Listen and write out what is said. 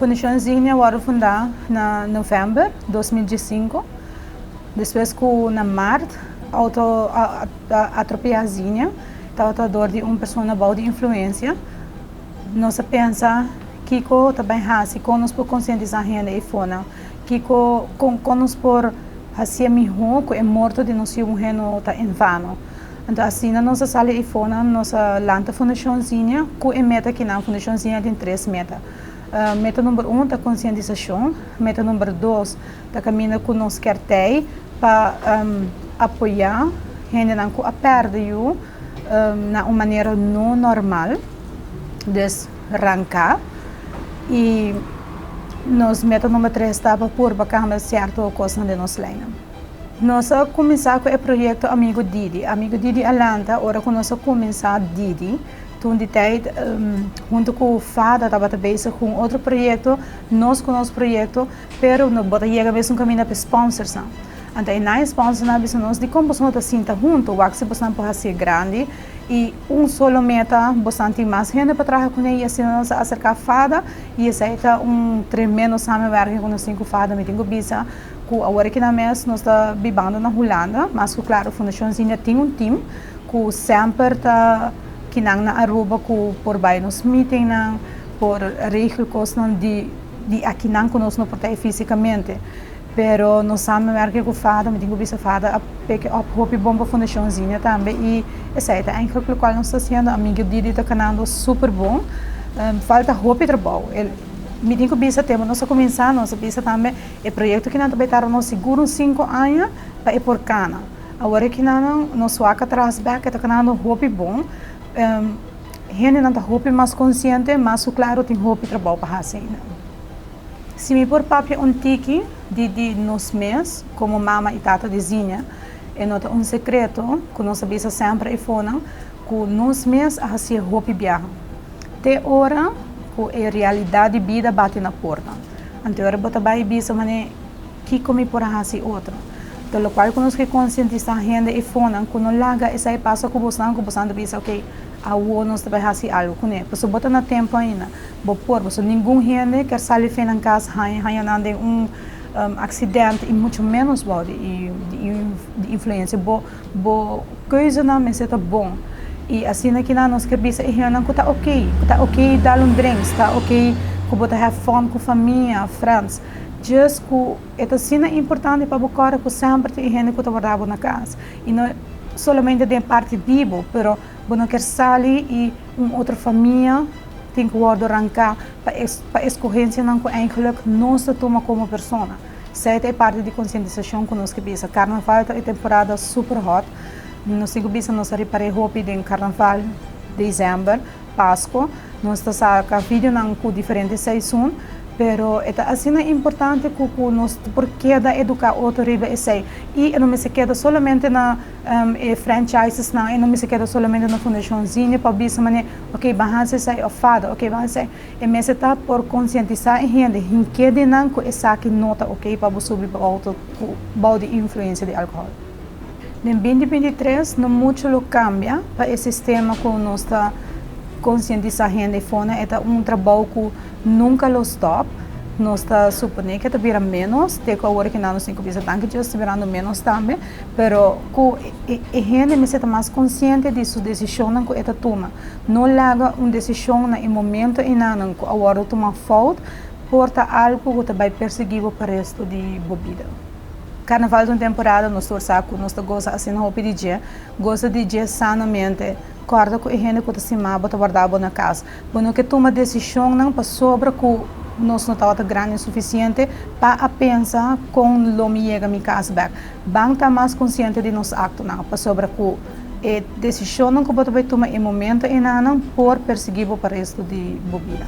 Fundashon Zinnia a wòrdu fundá na novèmber 2015, despues ku na mart outo a atropeyá Zinnia, tabata dor di un persona bou di influensia. Nos a pensa kiko ta bai hasi, kon nos por konsientisá hende eifonan, kiko kon kon nos por hasié mihó ku e morto di nos yu muhé no ta en vano. Anto asina nos a sali eifonan, nos a lanta Fundashon Zinnia ku e meta kinan. Fundashon Zinnia tin tres meta. Meta number un ta konsientisashon, meta number dos ta kaminda ku nos kier tei pa apoyá hendenan ku a pèrdè yu na un manera no normal, dus ranká. I nos meta number tres ta pa purba kambia sierto kosnan den nos leinan. Nos a kuminsá ku e proyekto Amigo Didi. Amigo Didi a lanta ora ku nos a kuminsá Didi. Toen di tijd hunto ku fada tabata bezig ku un otro proyekto, nos ku nos proyekto, pero no bo ta yega mesun kaminda pa e sponsorsnan. Anto e nan e sponsornan a bisa nos, dikon boso no ta sinta hunto, wak si bosnan por hasié grandi i un solo meta, bosnan tin mas hende pa traha kuné i asina nos a aserká fada i esei ta un tremendo samenwerking ku nos tin ku fada. Mi tin ku bisa ku awor aki nan mes nos ta bibando na Hulanda, mas ku klaro Fundashon Zinnia tin un tim ku semper ta kinan na Aruba ku por bai nos meetingnan, por regel kosnan di di akinan ku nos no por ta ei físikamente. Pero nos samenwerking ku fada, mi tin ku bisa fada a peke op hopi bon pa Fundashon Zinnia tambe i esei ta eigenlijk lokual nos ta hasiendo. Amigo Didi ta kanando super bon. Falta hopi trabou. Mi tin ku bisa tempu nos a kuminsá nos a bisa tambe e proyekto kinan ta bai tarda nos sigur un sinku aña pa e por kana. Awor e kinanan nos wak atras bek e ta kanando hopi bon. Hendenan ta hopi mas konsiente, mas ku klaro tin hopi trabou pa hasi ainda. Si mi por papia un tiki di di nos mes komo mama i tata di Zinnia, e no ta un sekreto ku nos a bisa semper eifonan ku nos mes a hasié hopi biaha. Te ora ku e realidat di bida bati na porta. Anto e ora bo ta bai bisa manera. Kiko mi por a hasi otro? Ta lokual ku nos ke konsientisá hende e fonan ku no laga esei pasa ku bosnan, ku bosnan ta bisa oke, awor nos ta bai hasi algu kuné. Pasobra bo ta na tempu ainda, bo por, pasobra ningun hende kier sali fen nan kas haña haña nan den un aksidente i muchu ménos bou di di influensia. Bo bo keuzenan mester ta bon i asina kinan nos kier bisa e hendenan ku ta oke, ku ta oke dal un drinks, ta oke ku bo ta have fun ku famia, frènds. Djes ku e ta asina importante pa bo kòrda ku semper tin e hende ku ta warda bo na kas. I no solamente den parti di bo, pero bo no kier sali i un otro famia tin ku wòrdu ranká pa pa eskohensianan ku eigenlik nos ta tuma komo persona. Esei ta e parti di konsientisashon ku nos ke bisa. Karnaval ta e temporada super hòt. Nos tin ku bisa nos a ripar'é hopi den karnaval, desèmber. Pasco. Nos ta saca videonan cu diferente seizoen, pero e ta asina importante cu cu nos por keda educa otro riba esey. Y e no mester keda solamente na e franchisesnan, e no mester keda solamente na Fundacion Zinnia pa bisa manera, ok, ban haci esey of fada, ok, ban haci esey. E mester ta por concientisa e hende, hinke den nan cu esaki no ta ok pa bo subi bo auto cu bao di influencia di alcohol. Den 2023 no mucho lo cambia pa e sistema cu nos ta concientisa hende y fona e ta un trabou cu nunca lo stop. Nos ta supone cu e ta bira menos, te cu awor kinan nos tin cu bisa danki Dios ta birando menos tambe, pero cu e hende mester ta mas conciente di su decisionnan cu e ta tuma. No laga un decision na e momento enanan cu a wordo tuma fout por ta algo cu ta bay persegui bo pa resto di bo bida. Karnaval ta un temporada nos tur sa ku nos ta gosa asina hopi di dje. Gosa di dje sanamente. Kòrda ku e hende ku ta stima bo ta warda bo na kas. Bo no ke tuma desishonnan pasobra ku nos no tabata grandi sufisiente pa a pensa kon lo mi yega mi kas bèk. Ban ta mas konsiente di nos aktonan pasobra ku e desishonnan ku bo ta bai tuma e momento enanan por persiguí bo pa resto di bo bida.